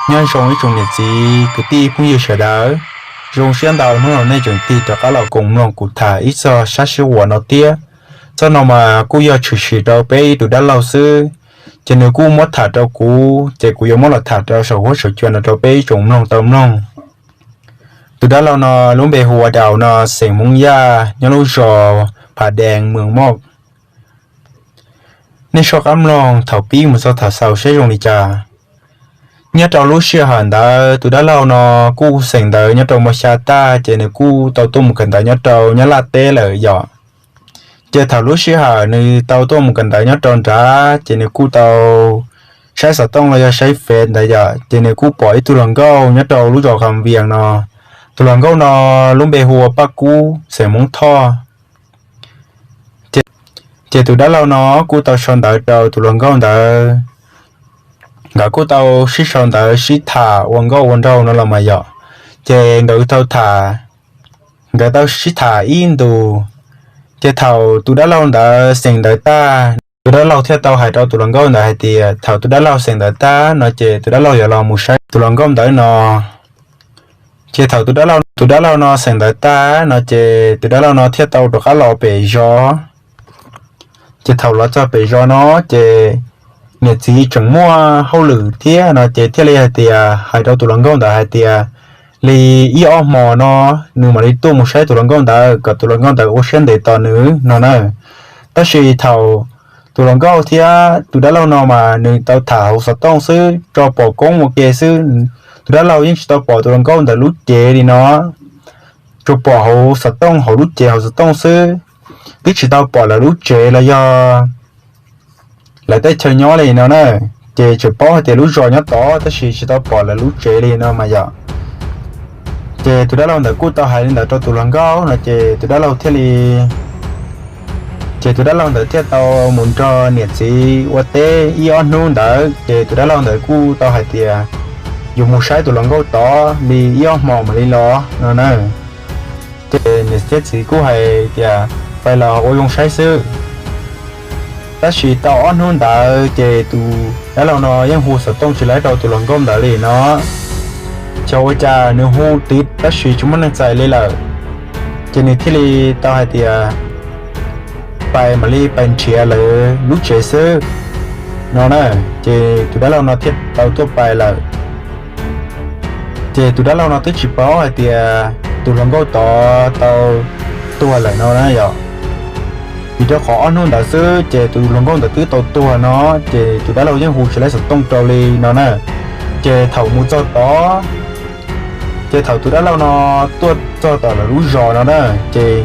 Nyob zoo ib tsoom niam txiv kwv tij phooj ywg sawv daws, zoo siab ntau hnub no nej tseem tig rov qab los koom mloog kuv tham ib txog sab sib huam no thiab. Txoj no mas kuj yog tshwm sim rau peb ib tus dab laug xwb, ces nws kuj muab tham rau kuv ces kuv yuav muab los tham rau saum huab saum cua no rau peb ib tsoom mloog tau mloog. Tus dab laug no lub npe hu ua Daus no, xeem Hmoob Yaj, nyob lub zos Phav Dees, Mws Mauj. Nej soj qab mloog thaum pib mus txog thaum xaus saib zoo li cas. Nyob rau lub sij hawm ntawd tus dab laug no kuj xeem ntawv nyob rau mos xya tag ces nws kuj tau tuaj mus kawm ntawv nyob rau Nyab Laj teb lawm yom. Ces thaum lub sij hawm nws tau tuaj mus kawm ntawv nyob rau nrad ces nws kuj tau saib xov tooj los yog saib fev ntawd yom, ces nws kuj pom ib tug hluas nkauj nyob rau lub zos Kham Vias no. Tus hluas nkauj no lub npe hu ua Paj Kub, xeem Hmoob Thoj. Ces tus dab laug no kuj tau sau ntawv rau tus hluas nkauj ntawd. Nkawd kuj tau sib sau ntawv sib tham ua nkauj ua nraug no los mas yom. Ces nkawd tau tham, nkawd tau sib tham ib ntus. Ces thaum tus dab laug ntawd xeem ntawv tag, tus dab laug thiaj tau hais rau tus hluas nkauj ntawd hais tias thaum tus dab laug xeem ntawv tag no ces tus dab laug yuav los mus saib tus hluas nkauj ntawd no. Ces thaum tus dab laug no xeem ntawv tag no ces tus dab laug no thiaj tau rov qab los pem zos. Ces thaum los txog pem zos no ces niam txiv tseem muaj hauj lwm thiab no ces thiaj li hais tias, hais rau tus hluas nkauj ntawd hais tias li ib ob hmo no nws mam li tuaj mus saib tus hluas nkauj ntawd kom tus hluas nkauj ntawd ua siab ntev tos nws no na. Tab sis thaum tus hluas nkauj thiab tus dab laug no mas nws tau tham hauv xov tooj xwb, tso pom koob ua ke xwb. Tus dab laug yeej tsis tau pom tus hluas nkauj ntawd lub cev li no, tsuas pom hauv xov tooj, hauv lub cev hauv xov tooj xwb, twb tsis tau pom lawv lub tsev los yog lawv tej chaw nyob li no na. Ces tseem paub hais tias lub zos nyob tod tab sis tsis tau pom lawv lub tsev li no mas yom. Ces tus dab laug ntawd kuj tau hais li ntawd rau tus hluas nkauj no ces tus dab laug thiaj li, ces tus dab laug ntawd thiaj tau mus nrog niam txiv ua teb ib ob hnub ntawd ces tus dab laug ntawd kuj tau hais tias yuav mus saib tus hluas nkauj tod li ib ob hmo mam li los no na. Ces niam thiab txiv kuj hais tias pais los ua zoo saib xwb. Tab sis tau ob hnub ntawd ces tus dab laug no yeej hu xov tooj tsis lawv rau tus hluas nkauj ntawd li no. Ces ua cas nws hu tid tab sis tsis muaj neeg txais li lawm. Ces nws thiaj li tau hais tias pais mam li pais nrhiav lawv lub tsev xwb no na. Ces tus dab laug no thiaj tau tuaj pais lawm. Ces tus dab laug no twb tsis paub hais tias tus hluas nkauj tod tau tuag lawm no na yom. Vim rau qhov ob hnub ntawd xwb ces tus hluas nkauj ntawd twb tau tuag no, ces tus dab laug yeej hu tsis lawv xov tooj rau li no na. Ces thaum mus txog tod, ces thaum tus dab laug no tuaj txog tom lawv lub zos no na, ces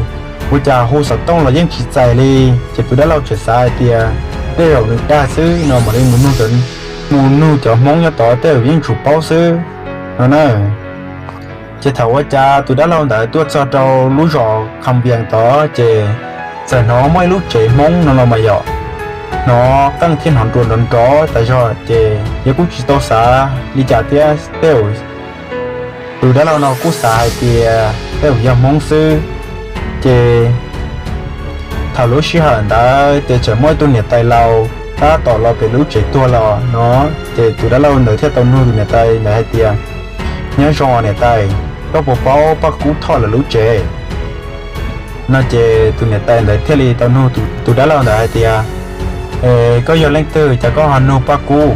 ua cas hu xov tooj los yeej tsis txais li. Ces tus dab laug tseem xav hais tias tej zaum nws dag xwb no mam li mus nug cov Hmoob nyob tod tej zaum yeej tsum paub xwb no na. Ces thaum ua cas tus dab laug ntawd tuaj txog rau lub zos Kham Vias tod ces txawm hnov muaj ib lub tsev Hmoob no los mas yom, hnov qeej thiab hnov nruas nrov nrov tas zog ces yog kuj tsis tau xav li cas thiab tej zaum tus dab laug no kuj xav hais tias tej zaum yog Hmoob xwb. Ces thaum lub sij hawm ntawd ces tseem muaj ib tug niam tais laus tab tom los pem lub tsev tuag los no, ces tus dab laug ntawd thiaj tau nug tus niam tais ntawd hais tias, nyob zoo niam tais, koj puas paub Paj Kub Thoj lawv lub tsev? No ces tus niam tais ntawd thiaj li tau nug tus dab laug ntawd hais tias, es koj yog leej twg cas koj ho nug Paj Kub?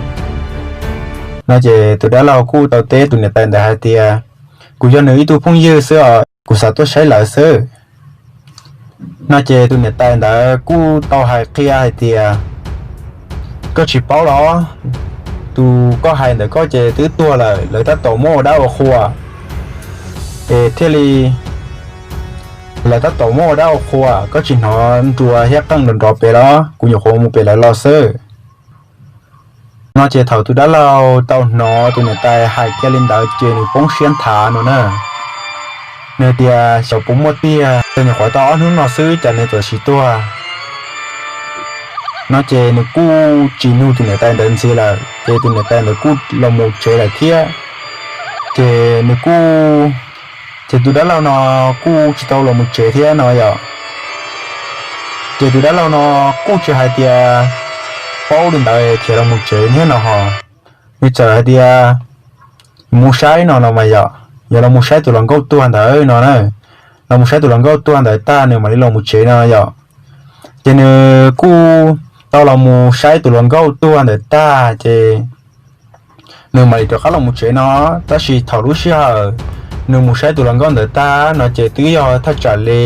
No ces tus dab laug kuj tau teb tus niam tais ntawd hais tias, kuv yog nws ib tug phooj ywg xwb os, kuv xav tuaj saib lawv xwb. No ces tus niam tais ntawd kuj tau hais qhia hais tias, koj tsis paub los? Tus koj hais ntawm koj ces twb tuag lawm, lawv tab tom muab ua dab ua qhua es thiaj li, lawv tab tom muab ua dab ua qhua, koj tsis hnov nruas thiab qeej nrov nrov pem los? Kuv nyuam qhuav mus pem lawv los xwb. No ces thaum tus dab laug tau hnov tus niam tais hais kiag li ntawd ces nws poob siab nthav no na. Nws tias xyov puas muaj tiag, nyuam qhuav tau ob hnub no xwb cas nws txawm sim tuag. No ces nws kuj tsis nug tus niam tais ntawd ntxiv lawm ces tus niam tais ntawd kuj los mus tsev lawm thiab. Ces nws kuj, ces tus dab laug no kuj tsis tau los mus tsev thiab no yom. Ces tus dab laug no kuj tsis hais tias paub li ntawd khiav los mus tsev thiab no ho. Nws txawm hais tias, mus saib no los mas yom, yuav los mus saib tus hluas nkauj tuag ntawd no na. Los mus saib tus hluas nkauj tuag ntawd tag nws mam li los mus tsev no yom. Ces nws kuj tau los mus saib tus hluas nkauj tuag ntawd tag ces nws mam li rov qab los mus tsev no. Tab sis thaum lub sij hawm nws mus saib tus hluas nkauj ntawd tag no ces twb yog thaj tsam li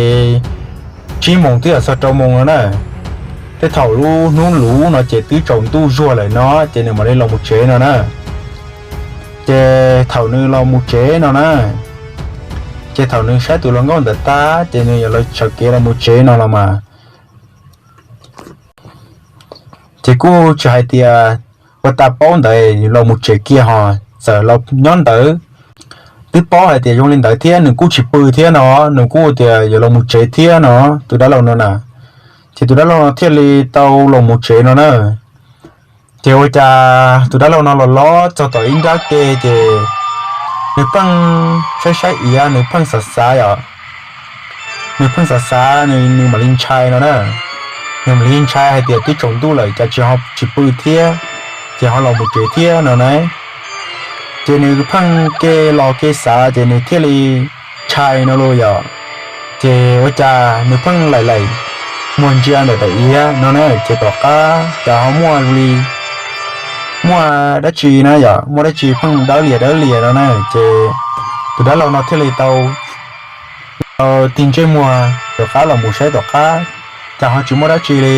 tsib moos twb yog txog rau moos no na. Tej thaum lub hnub luv no ces twb tsaus ntuj zuag lawm no ces nws mam li los mus tsev no na. Ces thaum nws los mus tsev no na, ces thaum nws saib tus hluas nkauj ntawd tag ces nws yuav los sawv kev los mus tsev no los mas. Ces kuj tsis hais tias ua tas paub ntawd los mus tsev kiag ho txawm los nyob ntawd. Twb paub hais tias zoo li ntawd thiab nws kuj tsis pw thiab no, nws kuj tias yuav los mus tsev thiab no, tus dab laug no na. Ces tus dab laug no thiaj li tau los mus tsev no na. Ces ua cas tus dab laug no los los txog tom ib nrab ke ces nws pheej saib saib iav, nws pheej xav xav yom. Nws pheej xav xav, nws mam li ntshai no na. Nws mam li ntshai hais tias twb tsaus ntuj lawm cas tsis ho tsis pw thiab, ces ho los mus tsev thiab no na. Ces nws pheej ke los ke xav ces nws thiaj li ntshai no los yom. Ces ua cas nws pheej laim laim muag ntsia ntawm daim iav no na, ces tom qab cas ho muaj li, muaj dab tsi na yom, muaj dab tsi pheej dawb lias dawb lias no na. Ces tus dab laug no thiaj li tau tig ntsej muag rov qab los mus saib tom qab, cas ho tsis muaj dab tsi li.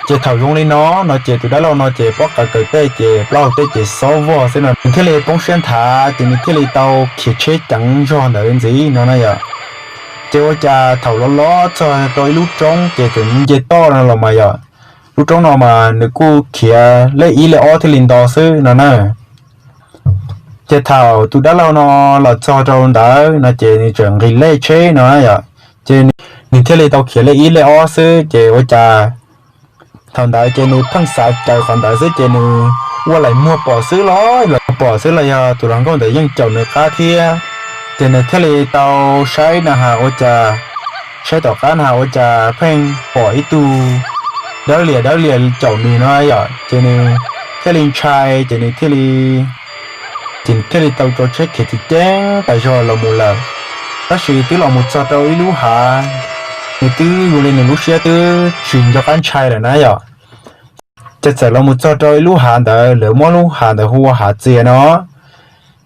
Ces thaum zoo li no no ces tus dab laug no ces pob qa kaws tej ces plaub hau tej ces xob vog xwb no, nws thiaj li poob siab nthav ces nws thiaj li tau khiav tsheb ceev zog ntawd ntxiv no na yom. Ces ua cas thaum los los txog rau ib lub roob ces txawm nce toj no los mas yom. Lub roob no mas nws kuj khiav lej ib lej ob thiaj li nto xwb no na. Ces thaum tus dab laug no los txog rau ntawd no ces nws txawm nqis lej tsheb no yom. Ces nws thiaj li tau khiav lej ib lej ob xwb ces ua cas thaum ntawd ces nws pheej xav caws qhov ntawd xwb ces nws ua laim muag pom xwb los, laim muag pom xwb los yog tus hluas nkauj ntawd yeej caum nws qab thiab. Ces nws thiaj li tau saib na has ua cas, saib tom qab na has ua cas pheej pom ib tug dawb lias dawb lias caum nws no yom. Ces nws thiaj li ntshai ces nws thiaj li, ces nws thiaj li tau tso tsheb khiav ceev ceev tas zog los mus lawm. Tab sis twb los mus txog rau ib lub hav, nws twb ua li nws lub siab twb tsis nco qab ntshai lawm na yom. Ces txawm los mus txog rau ib lub hav ntawd lawv muab lub hav ntawd hu ua hav txias no.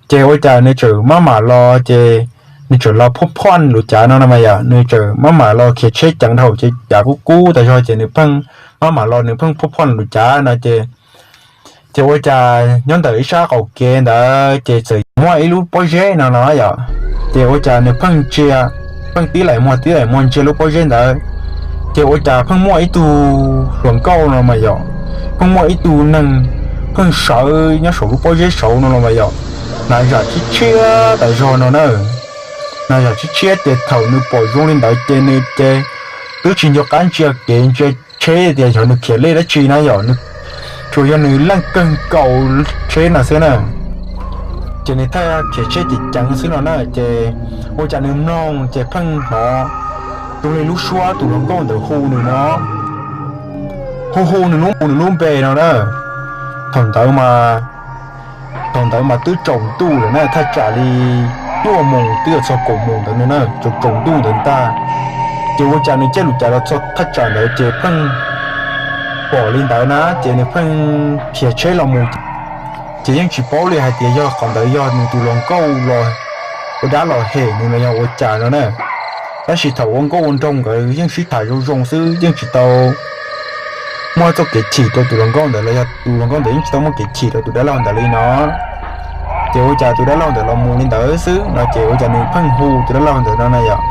Ces ua cas nws txawm maj mam los ces nws txawm los phoj phoj lub cav no no mas yom, nws txawm maj mam los khiav tsheb ceev dhau ces cav kub kub tas zog ces nws pheej maj mam los nws pheej phoj phoj lub cav no ces, ces ua cas nyob ntawm ib sab qaum kev ntawd ces txawm muaj ib lub pob zeb no no yom. Ces ua cas nws pheej ntsia, pheej tib laim muag tib laim muag ntsia lub pob zeb ntawd, ces ua cas pheej muaj ib tug hluas nkauj no mas yom, pheej muaj ib tug neeg pheej sawv nyob saum lub pob zeb saud no los mas yom, hnav zam tshiab tshiab tas zog no na. Hnav zam tshiab tshiab ces thaum nws pom zoo li ntawd ces nws ces twb tsis nco qab ntsia kev ntsia tsheb tias yog nws khiav lej dab tsi na yom, tsuas yog nws leej kawg nkaus tsheb no xwb na. Ces nws thiaj khiav tsheb ceev ceev xwb no na ces ua cas nws mloog ces pheej hnov zoo li lub suab tus hluas nkauj ntawd hu nws no, hu hu nws lub, nws lub npe no na. Thaum ntawd mas, thaum ntawd mas twb tsaus ntuj lawm na, thaj tsam li cuaj moos twb yuav txog kaum moos ntawd no na, tsaus tsaus ntuj ntawd ntag. Ces ua cas nws caij lub cav los txog thaj tsam ntawd ces pheej pom li ntawd na ces nws pheej khiav tsheb los mus, ces yeej tsis paub li hais tias yog qhov ntawd yog nws tus hluas nkauj los ua dab los hem nws los yog ua cas no na. Tab sis thaum ua nkauj ua nraug nkawd yeej sib tham zoo zoo xwb yeej tsis tau muaj txoj kev chim rau tus hluas nkauj ntawd los yog tus hluas nkauj ntawd yeej tsis tau muaj kev chim rau tus dab laug ntawd li no. Ces ua cas tus dab laug ntawd los mus li ntawd xwb no ces ua cas nws pheej hu tus dab laug ntawd no na yom.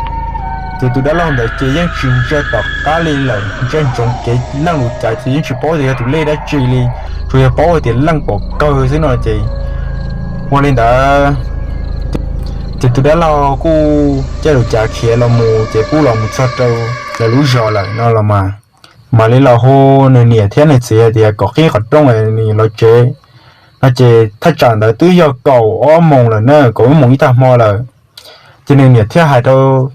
Ces tus dab laug ntawd ces yeej tsis ntsia tom qab li lawm, ntsia ntsoov kev leej lub cav ces yeej tsis paub tias yog tus lej dab tsi li, tsuas yog paub hais tias leej pom kawg xwb no ces ua li ntawd ces tus dab laug kuj caij lub cav khiav los mus ces kuj los mus txog rau lawv lub zos lawm no los mas, mam li los hu nws niam thiab nws txiv hais tias kom qhib qhov rooj nws los tsev no ces thaj tsam ntawd twb yog kaum ob moos lawm na, kaum ob moos ib tag hmo lawm. Ces nws niam thiaj hais rau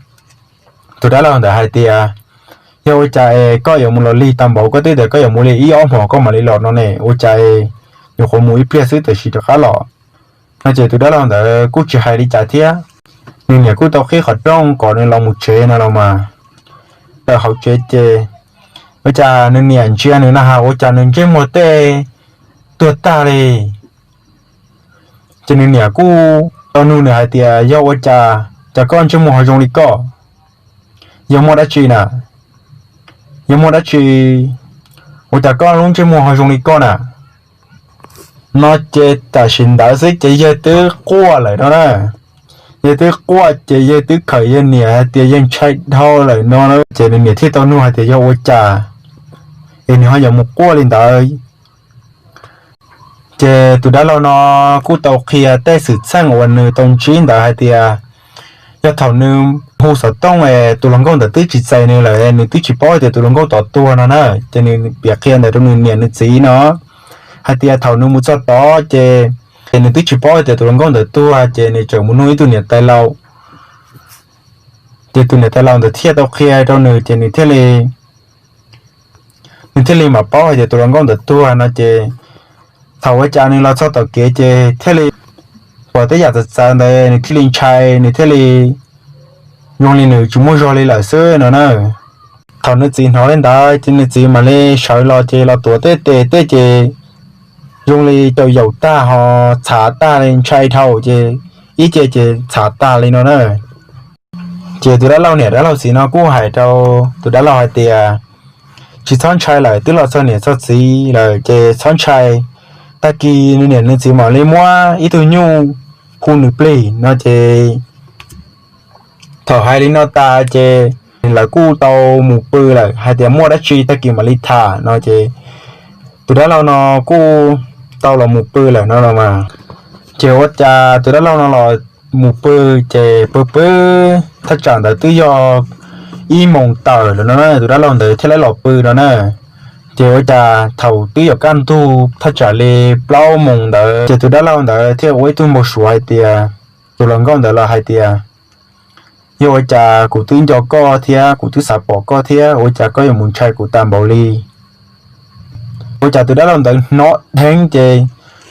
tus dab laug ntawd hais tias, yog ua cas es koj yuav mus los lig tag npaum, koj twb tias koj yuav mus li ib ob hmos koj mam li los no ne, ua cas es nyuam qhuav mus ib pliag xwb tiam sis rov qab los? No ces tus dab laug ntawd kuj tsis hais li cas thiab, nws niam kuj tau qhib qhov rooj kom nws los mus tsev no los mas. Tawm hauv tsev ces ua cas nws niam ntsia nws na has ua cas nws ntsej muag tej tuag tag li. Ces nws niam kuj tau nug nws hais tias, yog ua cas, cas koj ntsej muag ho zoo li koj? Yog muaj dab tsi na? Yog muaj dab tsi ua cas koj lub ntsej muag ho zoo li koj na? No ces tam sim ntawd xwb ces yawg twb quaj lawm no na. Yawg twb quaj ces yawg twb khawm yawg niam hais tias yawg ntshai dhau lawm no na. Ces nws niam thiaj tau nug hais tias yog ua cas es nws ho yuav mus quaj li ntawd. Ces tus dab laug no kuj tau qhia tej xwm txheej uas nws tau ntsib ntawd hais tias yog thaum nws hu xov tooj es tus hluas nkauj ntawd twb tsis txais nws lawm, nws twb tsis paub tias tus hluas nkauj tod tuag no na. Ces nws piav qhia ntawd rau nws niam nws txiv no hais tias thaum nws mus txog tod ces, ces nws twb tsis paub tias tus hluas nkauj ntawd tuag ces nws tseem mus nug ib tug niam tais laus. Ces tus niam tais laus ntawd thiaj tau qhia rau nws ces nws thiaj li nws thiaj li mam paub hais tias tus hluas nkauj ntawd tuag no ces thaum ua cas nws los txog tom kev ces thiaj li pom tej yam txawv txawv ntawd nws thiaj li ntshai, nws thiaj li zoo li nws tsis muaj zog li lawm xwb no na. Thaum nws txiv hnov li ntawd ces nws txiv mam li sawv los ces los tuav tej tes tej ces zoo li caum yaum tag ho txhav tag li, ntshai dhau ces ib ce ces txhav tag li no na. Ces tus dab laug niam dab laug txiv no kuj hais rau tus dab laug hais tias tsis txhob ntshai lawm, twb los txog niam txog txiv lawm ces txhob ntshai. Tag kis nws niam nws txiv mam li muab ib tug nyuj hu nws plig no ces thaum hais li no tas ces lawv kuj tau mus pw lawm hais tias muaj dab tsi tag kis mam li tham no ces tus dab laug no kuj tau los mus pw lawm no los mas. Ces ua cas tus dab laug no los mus pw ces pw pw thaj tsam ntawd twb yog ib moos tawm lawm no na, tus dab laug ntawd thiaj li los pw no na. Ces ua cas thaum twb yuav kaj ntug thaj tsam li plaub moos ntawd ces tus dab laug ntawd thiaj ua ib tug npau suav hais tias, tus hluas nkauj ntawd los hais tias, yog ua cas kuv twb nco koj thiab kuv twb xav pom koj thiab ua cas koj yuav mus ntshai kuv tas npaum li? Ua cas tus dab laug ntawd hnov dheev ces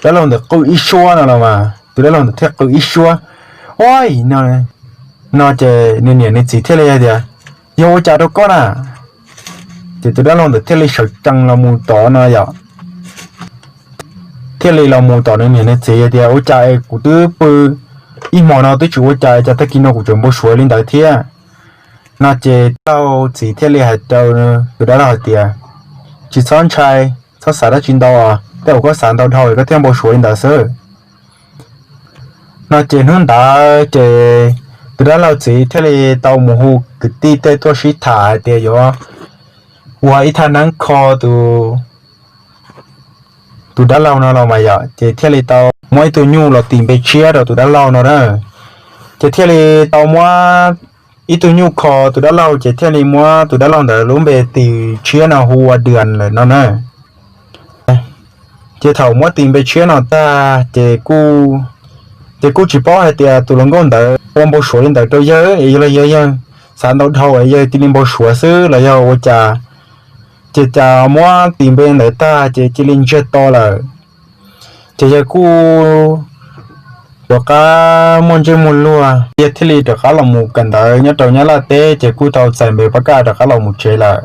dab laug ntawd qw ib suab no los mas, tus dab laug ntawd thiaj qw ib suab, ua no, no ces nws niam nws txiv thiaj li hais tias, yog ua cas rau koj na? Ces tus dab laug ntawd thiaj li sawv tsees los mus tom no yom, thiaj li los mus tom nws niam nws txiv tias ua cas es kuv twb pw ib hmo no twb tsis ua cas, cas tag kis no kuv tseem npau suav li ntawd thiab. No ces dab laug txiv thiaj li hais rau tus dab laug hais tias, tsis txhob ntshai, txhob xav dab tsi ntau, tej uas koj xav ntau dhau koj thiaj npau suav li ntawd xwb. No ces hnub ntawd ces tus dab laug txiv thiaj li tau mus hu kwv tij tej tuaj sib tham hais tias yuav ua ib thaj neeb kho tus tus dab laug no los mas yom, ces thiaj li tau muab ib tug nyuj los tis npe tshiab rau tus dab laug no na. Ces thiaj li tau muab ib tug nyuj kho tus dab laug ces thiaj li muab tus dab laug ntawd lub npe tis tshiab no hu ua Dias lawm no na. Ces thaum muab tis npe tshiab no tag ces kuj, ces kuj tsis paub hais tias tus hluas nkauj ntawd ua npau suav li ntawd rau yawg es yog los yog yawg xav ntau dhau es yawg cia li npau suav xwb los yog ua cas. Ces cas muab tis npe ntawd tag ces cia li ntsiag to lawm. Ces yawg kuj rov qab muaj ntsej muag luag, yawg thiaj li rov qab los mus kawm ntawv nyob rau Nyab Laj teb ces kuj tau txais npe pab kaj rov qab los mus tsev lawm.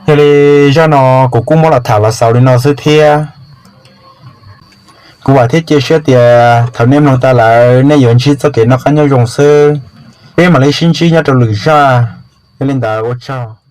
Yog li zaj no kuv kuj muab los tham los xaus li no xwb thiab. Kuv vam thiab cia siab tias thaum nej mloog tas lawm nej yuav ntsib txoj kev noj qab nyob zoo xwb. Peb mam li sib ntsib nyob rau lwm zaj. Yog li ntawd ua tsaug.